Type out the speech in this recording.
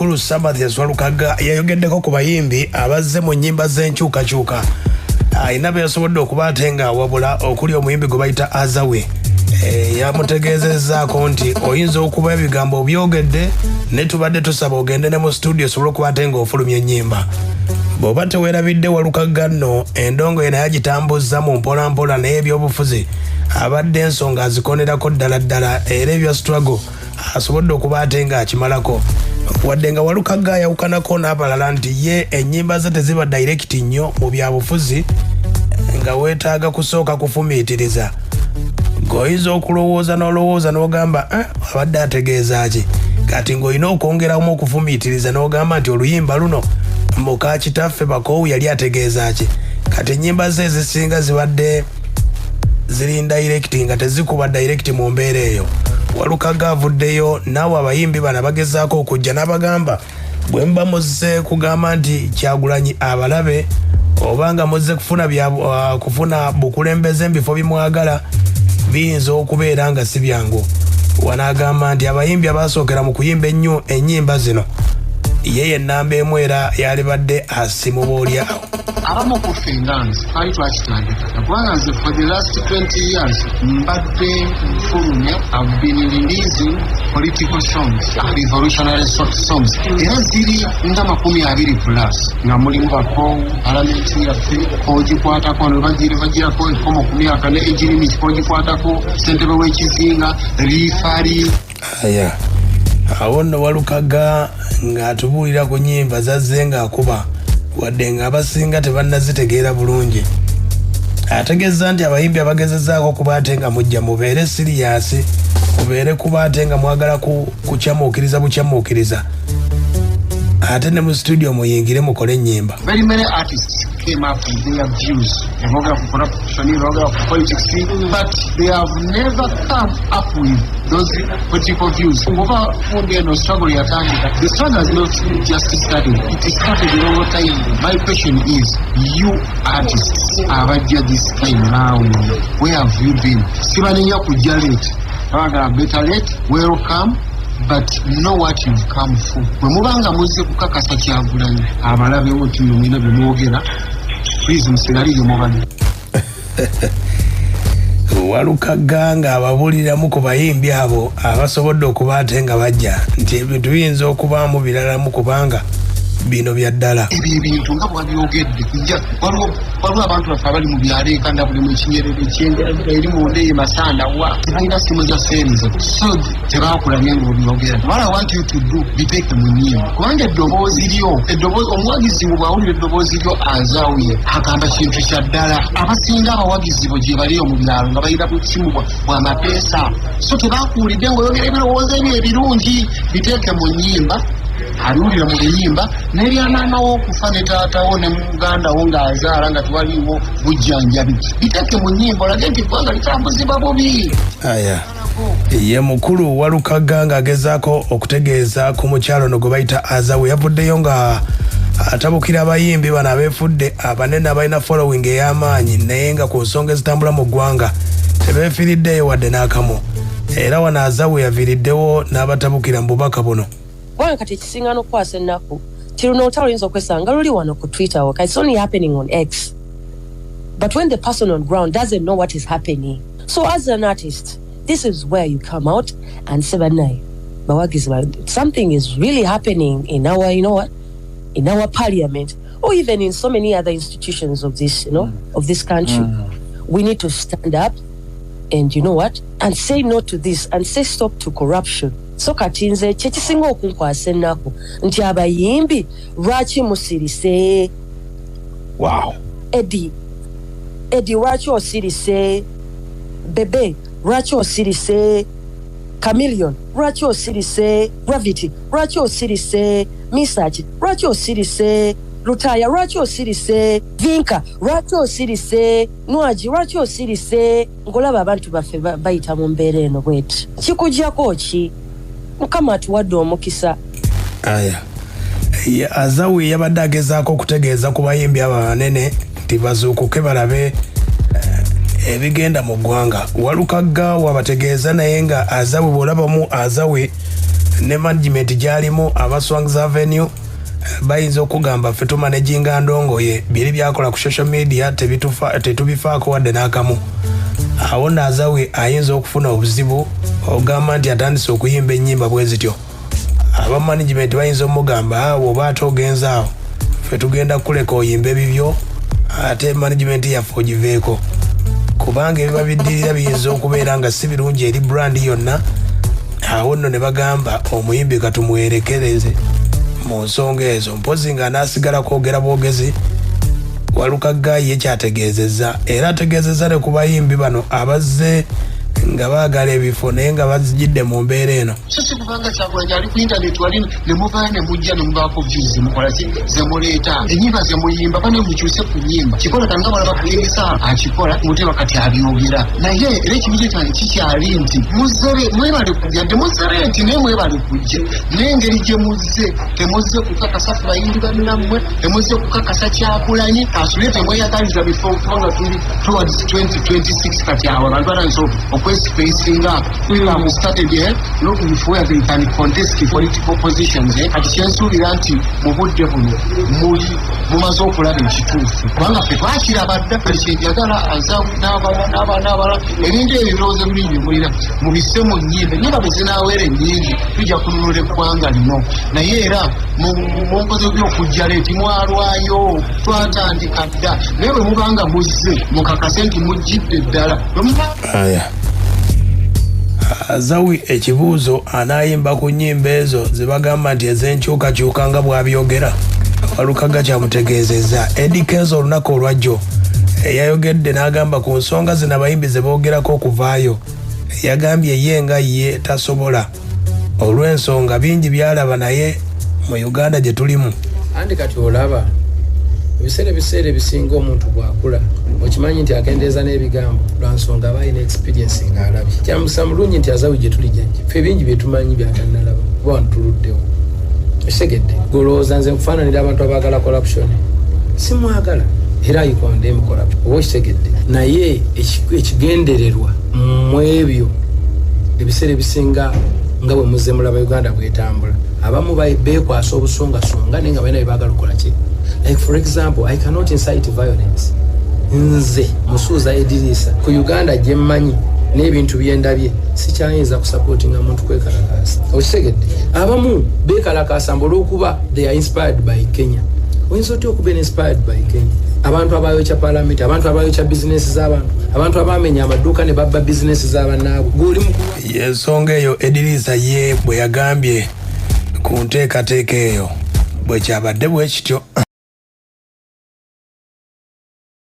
Omukulu Samathias Walukaga yayogeddeko ku bayimbi abazze mu nnyimba z'enkyukakyuka. Alina be yasobodde okuba ate nga awabula, okuli omuyimbi gwe bayita Azawi. Yamutegeezezzaako nti oyinza okuba ebigambo obyogedde, ne tubadde tusaba ogende ne mu studio osobole okuba ate ng'ofulumya ennyimba. Bw'oba teweerabidde, Walukagga nno endongo ye naye agitambuzza mu mpolampola, naye ebyobufuzi abadde ensonga azikonerako ddala ddala, era ebya struggle asobodde okuba ate ng'akimalako. Wadde nga Walukagga ayawukanako n'abalala nti ye ennyimba ze teziba direct nnyo mu byabufuzi, nga weetaaga kusooka kufumiitiriza, ng'oyinza okulowooza n'olowooza n'ogamba, "Eh, abadde ategeeza ki?" Kati ng'olina okwongeramu okufumiitiriza n'ogamba nti oluyimba luno muka kitaffe bakoowu yali ategeeza ki? Kati ennyimba ze ezisinga zibadde ziri direct, nga tezikuba direct mu mbeera eyo. Walukaga avuddeyo naawe abayimbi bano bagezaako okujja n'abagamba, bwe muba muzze kugamba nti Kyagulanyi abalabe, oba nga muzze kufuna bya kufuna bukulembeze mu bifo bimwagala, biyinza okubeera nga si byangu. Wanaagamba nti abayimbi abasookera mu kuyimba ennyo ennyimba zino, ye ye nnamba emu, era yalibadde asimuba oli awo. Abamu ku ffe nga nze twali twakitandika, kubanga nze for the last 20 years mbadde nfulumya. I've been releasing political songs, revolutionary songs, era ziri nga 20 plus, nga mulimu bakoowu palamenti yaffe kogikwatako bagirako ekkomo ku myaka ne age limit kogikwatako, ssentebe w'ekizinga, referee. Aya, awo nno Walukaga ng'atubuulira ku nnyimba zazze ng'akuba, wadde ng'abasinga tebannazitegeera bulungi. Ategeeza nti abayimbi abagezezaako okuba ate nga mujja, mubeere serious, mubeere kuba ate nga mwagala kukyamuukiriza bukyamuukiriza, ate ne mu studio muyingire mukole ennyimba. Very many artists came up with their views. Boogera ku corruption, boogera ku politics, but they have never come up with those political views. Ngoba fundi eno struggle yatandika. The struggle has not just started. It started a long time. My question is, you artists abajja this time round, where have you been? Sibanenya kujja late. Bagamba better late, welcome, but know what you've come for. Bwe mubanga muzze kukakasa Kyagulanyi abalabewo nti nno mulina bye mwogera, please musigale gye mubadde. Walukaga ng'ababuliramu ku bayimbi abo abasobodde okuba ate nga bajja, nti ebintu biyinza okubaamu biralamu, kubanga bino bya ddala. Ebyo ebintu nga bwabyogedde nja waliwo abantu baffe abali mu byalo ekanda buli mu Kinyerere, Kyengera, eri munda eyo Masanda wa tebalina simu za seerizo, so tebakulabye ngaobyogera. What I want you to do, biteeke mu nnyimba, kubanga eddoboozi lyo, eddoboozi omuwagizi wo bw'awulira eddoboozi lyo azawuye agamba kintu kya ddala. Abasinga abawagizi bo gye bali mu byalo nga balina bukimu bw'amapeesa, so tebakuwulidde ng'oyogera ebirowoozo ebyo ebirungi. Biteeke mu nnyimba, aliwulira mu luyimba n'ebyamaama wo okufa ne taatawo ne muganda wo ng'azaala nga tewaliwo bujjanjabi. Biteeke mu nnyimba olage nti eggwanga litambuzibwa bubi. Aya, ye mukulu Walukaga ng'agezaako okutegeeza ku mukyalo ono gwe bayita Azawe. Yavuddeyo nga atabukira abayimbi bano abeefudde abanene, abalina following ey'amaanyi, naye nga ku nsonga ezitambula mu ggwanga tebeefiiriddeeyo wadde n'akamu. Era wano Azawe yaviiriddewo n'abatabukira mu bubaka buno. Kubanga kati ekisinga n'okukwasa ennaku ti luno olutalo luyinza okwesanga luli wano ku Twitter waka. It's only happening on X, but when the person on ground doesn't know what is happening. So as an artist, this is where you come out and say, "Banaye bawagizi, something is really happening in our, you know what, in our parliament or even in so many other institutions of this you know of this country. We need to stand up and, you know what, and say no to this and say stop to corruption." So kati nze kyekisinga okunkwasa ennaku nti abayimbi lwaki musirise? Edi, Edi, lwaki osirise? Bebe, lwaki osirise? Chameleon, lwaki osirise? Gravity, lwaki osirise? Misaki, lwaki osirise? Lutaya, lwaki osirise? Vinka, lwaki osirise? Nwagi, lwaki osirise? Ng'olaba abantu baffe bayita mu mbeera eno bweti, kikugjako ki? Mukama atuwadde omukisa. Aya. Azawi yabadde agezaako okutegeeza ku bayimbi abo abanene nti bazuukuke balabe ebigenda mu ggwanga. Walukagga wabategeeza, naye nga Azawi bw'olabamu Azawi Ne management gyalimu aba Swangs Avenue bayinza okugamba ffe tumanaginga ndongoye, biri byakola ku social media tetubifaako wadde n'akamu. Awo nno Azawi ayinza okufuna obuzibu ogamba nti atandise okuyimba ennyimba bwe zityo. Aba management bayinza omugamba awo oba ate ogenza awo, ffe tugenda kukuleka oyimbe bibyo, ate management yaffe ogiveeko, kubanga ebiba biddirira biyinza okubeera nga si birungi eri brand yonna. Awo nno ne bagamba omuyimbi katumwerekereze mu nsonga ezo, mpozi nga anaasigala kwogera bwogezi. Walukagga ye kyategeezezza, era ategeezezza ne ku bayimbi bano abazze nga baagala ebifo naye nga bazijidde mu mbeera eno. So si kubanga Kyagulanyi ali ku internet wali ne muvaayo ne mujja ne mubaako views zemukola ki, zemuleeta, ennyimba zemuyimba bane mukyuse ku nnyimba kikola kanga balaba kuyingisa akikola muteba kati abyogera. Naye era ekibuzo kyange kikyali nti muzere mwebale kujja, nti muzere nti naye mwebale kujja, n'engeri gye muzze temuzze kukakasa ku bayimbi bannammwe, temuzze kukakasa Kyagulanyi asule, temweyagaliza bifo kubanga tuli towards 2026. Kati awo abantu batandise okwespacinga. We have started looking for where they can contest political positions. Kati kyensuubira nti mu budde buno muli mumaze okulaba ekituufu, kubanga ffe twakiraba dda. Kati kyenjagala Azawi n'abalala n'abalala n'abalala, ebintu ebyo ebirowoozo biri byemulina mubisse mu nnyimba, ennyimba bwe zinaaweera ennyingi tujja kununula eggwanga lino. Naye era munkoze byokujja late, mwalwayo, twatandika dda. Naye bwe mubanga muzze mukakase nti mujjidde ddala. Bwe muba Aya, Azawi, ekibuuzo, anaayimba ku nnyimba ezo ze bagamba nti ez'enkyukakyuka nga bw'abyogera? Walukaga kyamutegeezezza. Eddy Kenzo olunaku olwajjo yayogedde n'agamba ku nsonga zino abayimbi ze boogerako okuvaayo. Yagambye ye nga ye tasobola olw'ensonga bingi byalaba naye mu Uganda gye tulimu. Anti kati olaba ebiseera ebisinga omuntu bw'akula okimanyi nti akendeeza n'ebigambo lwa nsonga aba alina experience ng'alabye. Kyamusa mulungi nti Azawi gye tuli jjajja ffe bingi bye tumanyi byatannalaba kuba wano tuluddewo. Okitegedde? Golowooza nze nkufaananira abantu abaagala corruption? Simwagala, era I condemn corruption, oba okitegedde? Naye ekigendererwa mu ebyo ebiseera ebisinga nga bwe muzze mulaba Uganda bwetambula, abamu beekwasa obusongasonga naye nga balina byebaagala okukola ki. Like for example, I cannot incite violence. Nze Musuuza Edirisa, ku Uganda gye mmanyi n'ebintu byendabye, sikyayinza kusupportinga muntu kwekalakaasa, okitegedde? Abamu bekalakaasa mbu olwokuba they are inspired by Kenya. Oyinza otya okubeera inspired by Kenya? Abantu abayokya palamenti, abantu abayokya bizinesi z'abantu, abantu abamenya amaduuka ne babba bizinesi z'abannaabwe, gweoli mukulu. Yensonga eyo Edirisa ye bwe yagambye ku nteekateeka eyo bwe kyabadde bwe kityo.